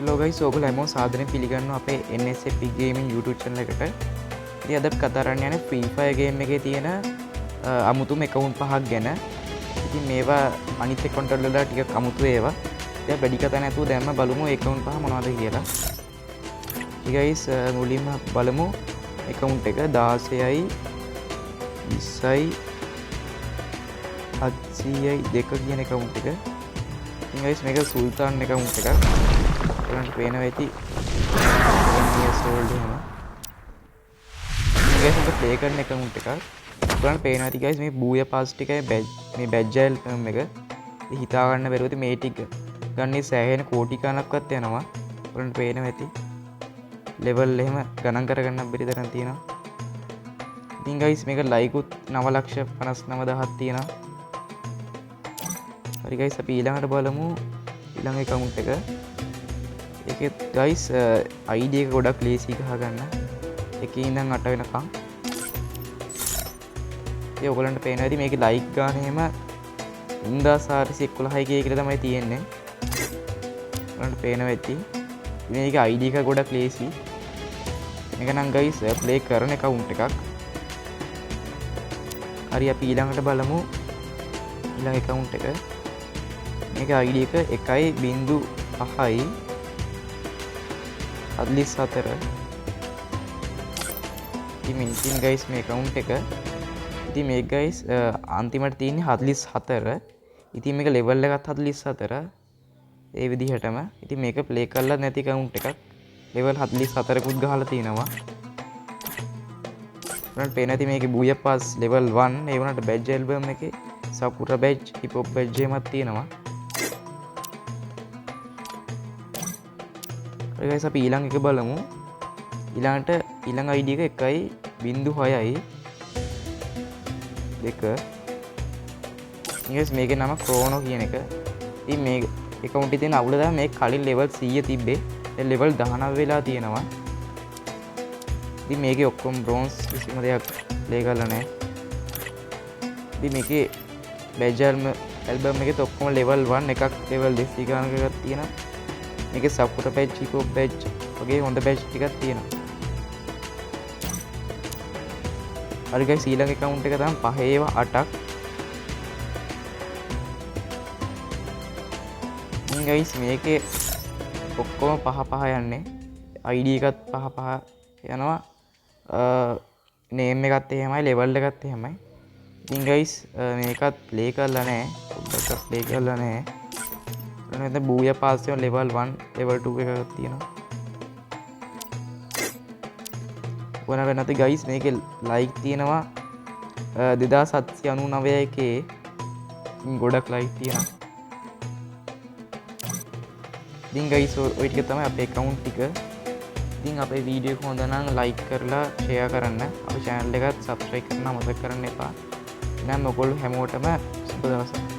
Hello guys, ඔයගොල්ලෝ හැමෝම සාදරයෙන් පිළිගන්නවා අපේ NSFP Gaming YouTube channel එකට. ඉතින් අද අපි කතා කරන්න යන්නේ Free Fire game එකේ තියෙන අමුතුම account පහක් ගැන. ඉතින් මේවා අනිත් account වල වඩා ටිකක් අමුතු ඒවා. ඉතින් අපි වැඩි කතා නැතුව දැන්ම බලමු ඒ account පහ මොනවද කියලා. ඉතින් ගයිස්, මුලින්ම බලමු account එක 16යි 20යි 700යි 2 කියන account එක. ඉතින් ගයිස්, මේක සුල්තාන් account එකක්. ඔයාලන්ට පේනවා ඇති years old එහෙම. ඉතින් ගයිස්, මේක ප්ලේ කරන account එකක්. ඔයාලන්ට පේනවා ඇති ගයිස්, මේ බූයා පාස් ටිකයි මේ බැජ් ඇල්බම් එක. ඉතින් හිතා ගන්න බැරුව ඉතින් මේ ටික ගන්නේ සෑහෙන කෝටි ගණනක්වත් යනවා. ඔයාලන්ට පේනවා ඇති ලෙවල් එහෙම ගණන් කරගන්න බැරි තරම් තියෙනවා. ඉතින් ගයිස්, මේක ලයිකුත් 9,59,000ක් තියෙනවා. හරි ගයිස්, අපි ඊළඟට බලමු ඊළඟ account එක. ඒකෙත් ගයිස්, ID එක ගොඩක් ලේසි ගහගන්න. එකේ ඉඳන් 8 වෙනකම්. ඉතින් ඔයගොල්ලන්ට පේනවා ඇති මේකේ ලයික් ගාන එහෙම 3411 කේ කියලා තමයි තියෙන්නේ. ඔයගොල්ලන්ට පේනවා ඇති. මේකේ ID එක ගොඩක් ලේසි. මේක නම් ගයිස් ප්ලේ කරන account එකක්. හරි, අපි ඊළඟට බලමු ඊළඟ account එක. මේක ID එක එකයි බිංදු පහයි හතලිස් හතර. ඉතින් මින්ටින් ගයිස් මේ account එක. ඉතින් මේක ගයිස්, අන්තිමට තියෙන්නේ 44. ඉතින් මේක ලෙවල් එකත් 44. ඒ විදිහටම. ඉතින් මේක ප්ලේ කරලා නැති account එකක්. ලෙවල් 44කුත් ගහලා තිනවා. ඔයාලට පේනවා ඇති මේකේ බූයා පාස් ලෙවල් 1. ඒ වුණාට බැජ් ඇල්බම් එකේ සකුරා බැජ්, හිප් හොප් බැජ් එහෙමත් තියෙනවා. හරි ගයිස්, අපි ඊළඟ එක බලමු. ඊළඟට ඊළඟ ID එක එකයි බිංදු හයයි දෙක. ගයිස්, මේකේ නම ක්‍රෝනෝ කියන එක. ඉතින් මේ account එකේ තියෙන අවුල තමයි මේ කලින් ලෙවල් 100 තිබ්බේ. දැන් ලෙවල් 19 වෙලා තියෙනවා. ඉතින් මේකේ ඔක්කොම බ්‍රොන්ස්, කිසිම දෙයක් ප්ලේ කරලා නැහැ. ඉතින් මේකේ බැජ් ඇල්බම් එකේත් ඔක්කොම ලෙවල් 1 එකක් ලෙවල් 200 ගානක එකක් තියෙනවා. මේකේ සකුරා බැජ්, හිප් හොප් බැජ් වගේ හොඳ බැජ් ටිකක් තියෙනවා. හරි ගයිස්, ඊළඟ account එක තමයි පහේව අටක්. ඉතින් ගයිස්, මේකේ ඔක්කොම පහ පහ යන්නේ. ID එකත් පහ පහ යනවා. නේම් එකත් එහෙමයි, ලෙවල් එකත් එහෙමයි. ඉතින් ගයිස්, මේකත් ප්ලේ කරලා නෑ. පොඩ්ඩක්වත් ප්ලේ කරලා නෑ. මෙතන බූයා පාස් වෙන ලෙවල් 1, ලෙවල් 2 එකක් තියෙනවා. ඔයාලට නැති ගයිස්, මේකේ ලයික් තියෙනවා 2799 එකේ. ඉතින් ගොඩක් ලයික් තියෙනවා. ඉතින් ගයිස්, ඔය ටික තමයි අපේ account ටික. ඉතින් අපේ වීඩියෝ එක හොඳ නම් ලයික් කරලා ෂෙයා කරන්න. අපේ channel එකත් subscribe කරන්න අමතක කරන්න එපා. එහෙනම් ඔයගොල්ලෝ හැමෝටම සුබ දවසක්.